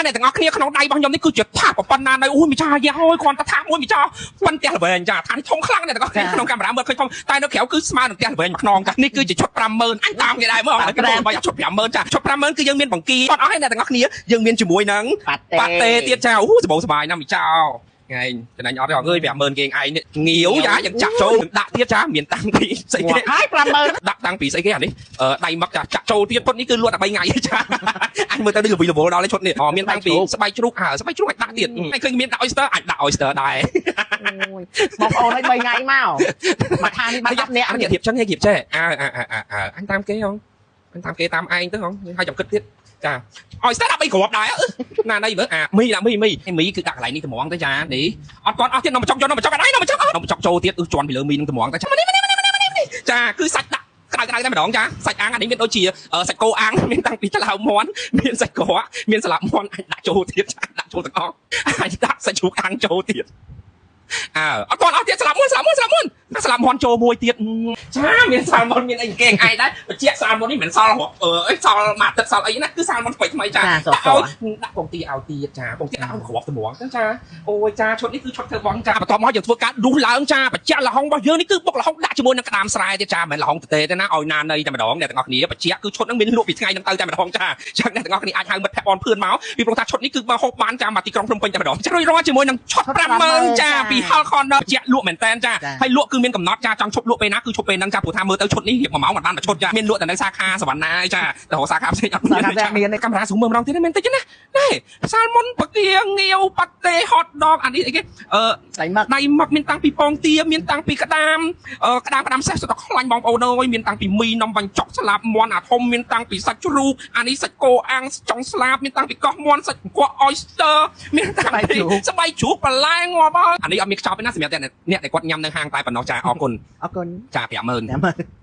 អ្នកទាំងអស់គ្នាក្នុងដៃរបស់ខ្ញុំនេះគឺជាថាសប៉ុណ្ណានៅអូយមីចាយ៉ាអូយគ្រាន់តែថាសមួយមីចាប៉ុនផ្ទះល្វែងចាថានេះធំខ្លាំងអ្នកទាំងអស់គ្នាក្នុងកាមេរ៉ាមើលឃើញធំតែនៅក្រៅគឺស្មើនឹងផ្ទះល្វែងមួយខ្នងចានេះគឺជាឈុត50000អញតាមគេដែរមើលគេบอกឈុត50000ចាឈុត50000គឺយើងមានបង្គីអត់អស់ទេអ្នកទាំងអស់គ្នាយើងមានជាមួយនឹង ប៉ាតេ ប៉ាតេទៀតចាអូសបោសបាយណាស់មីចៅថ្ងៃចំណេញអត់ទេអើយ50000គេឯងនេះងាវចាយើងចាក់ចូលដាក់ទៀតចាមានតាំងពីស្អីគេ ហើយ50000 ដាក់តាំងពីស្អីគេអានេះដៃមឹកចាចាក់ចូលទៀតពុតនេះគឺលក់តែ3ថ្ងៃចាអញមើលទៅដូចលវីលវល់ដល់ឯឈុតនេះអូមានតាំងពីស្បែកជ្រូកអើស្បែកជ្រូកអាចដាក់ទៀតឯងឃើញមានដាក់ oyster អាចដាក់ oyster ដែរ បងប្អូនឲ្យ3ថ្ងៃមកមកថានេះបាត់10នាក់ អញរៀបចឹងឯងរៀបចេះអើអើអើអើអញតាមគេហងអញតាមគេតាមឯងទៅហងហើយចាំគិតទៀតចា oyster ដាក់3គ្រាប់ដែរណានេះមើលអាមីដាក់មីមីមីគឺដាក់កន្លែងនេះតម្រងទៅចានេះអត់គាត់អស់ទៀតនំបញ្ចុកយកនំបញ្ចុកអត់ឯងនំបញ្ចុកនំបញ្ចុកចូលទៀតអឺជន់ពីលើមីនឹងតម្រងទៅចានេះនេះនេះចាគឺសាច់ដាក់ក្តៅក្តៅតែម្ដងចាសាច់អាំងអានេះមានដូចជាសាច់គោអាំងមានតាំងពីច្លាវមាន់មានសាច់ក្រកមានស្លាប់មាន់អាចដាក់ចូលទៀតដាក់ចូលទាំងអស់អាចដាក់សាច់ជ្រូកអាំងចូលទៀតអើអត់គាត់អស់ទៀតស្លាប់មុនស្លាប់មុនស្លាប់មុនស្លាប់មាន់ចូលមួយទៀតចាមានសាល់មុនមានអីគេឯងដែរបញ្ជាក់សាល់មុននេះមិនសល់រាប់អឺអីសល់មួយអាទិត្យសល់អីណាគឺសាល់មុនថ្មីថ្មីចាដាក់ឲ្យដាក់ពងទាឲ្យទៀតចាពងទាដាក់ឲ្យគ្រាប់តម្រងចឹងចាអូយចាឈុតនេះគឺឈុតធ្វើបងចាបន្ទាប់មកយើងធ្វើការឌូសឡើងចាបញ្ជាក់លហុងរបស់យើងនេះគឺបុកលហុងដាក់ជាមួយនឹងក្តាមស្រែទៀតចាមិនមែនលហុងទទេទេណាឲ្យណានៃតែម្ដងអ្នកទាំងអស់គ្នាបញ្ជាក់គឺឈុតហ្នឹងមានលក់ពីថ្ងៃហ្នឹងទៅតែម្ដងចាចឹងអ្នកទាំងអស់គ្នាអាចហៅមិត្តភក្តិបងភឿនមកពីព្រោះថាឈុតនេះគឺមកហូបបានចាមកទីក្រុងភ្នំពេញតែម្ដងចារួចរាល់ជាមួយនឹងឈុត50000ចាពី Hal Corner បញ្ជាក់លក់មែនតើចាហើយលក់គឺមានកំណត់ចាចង់ឈប់លក់ពេលណាគឺឈប់ពេលហ្នឹងចាព្រោះថាមើលទៅឈុតនេះរៀប1ម៉ោងមិនបានមួយឈុតចាមានលក់តែនៅសាខាសវណ្ណាចាតែរកសាខាផ្សេងអត់មានចា មាន កាមេរ៉ាស៊ូមមើលម្ដងទៀតមានតិចណាណែសាល់មុនបកាងាវប៉ាតេហតដកអានេះអីគេអឺ ដៃមឹក ដៃមឹកមានតាំងពីពងទាមានតាំងពីក្តាមអឺក្តាមក្តាមសេះសុទ្ធតែខ្លាញ់បងប្អូនអើយមានតាំងពីមីនំបញ្ចុកស្លាបមាន់អាធំមានតាំងពីសាច់ជ្រូកអានេះសាច់គោអាំងចុងស្លាបមានតាំងពីកោះមាន់សាច់កក់ oyster មានតាំងពីស្បែកជ្រូកបន្លែងាប់ហើយអានេះអត់មានខ្ចប់ទេណាសម្រាប់តែអ្នកដែលគាត់ញ៉ាំនៅហាងតែប៉ុណ្ណោះចាអរគុណ អរគុណ ចា50000 50000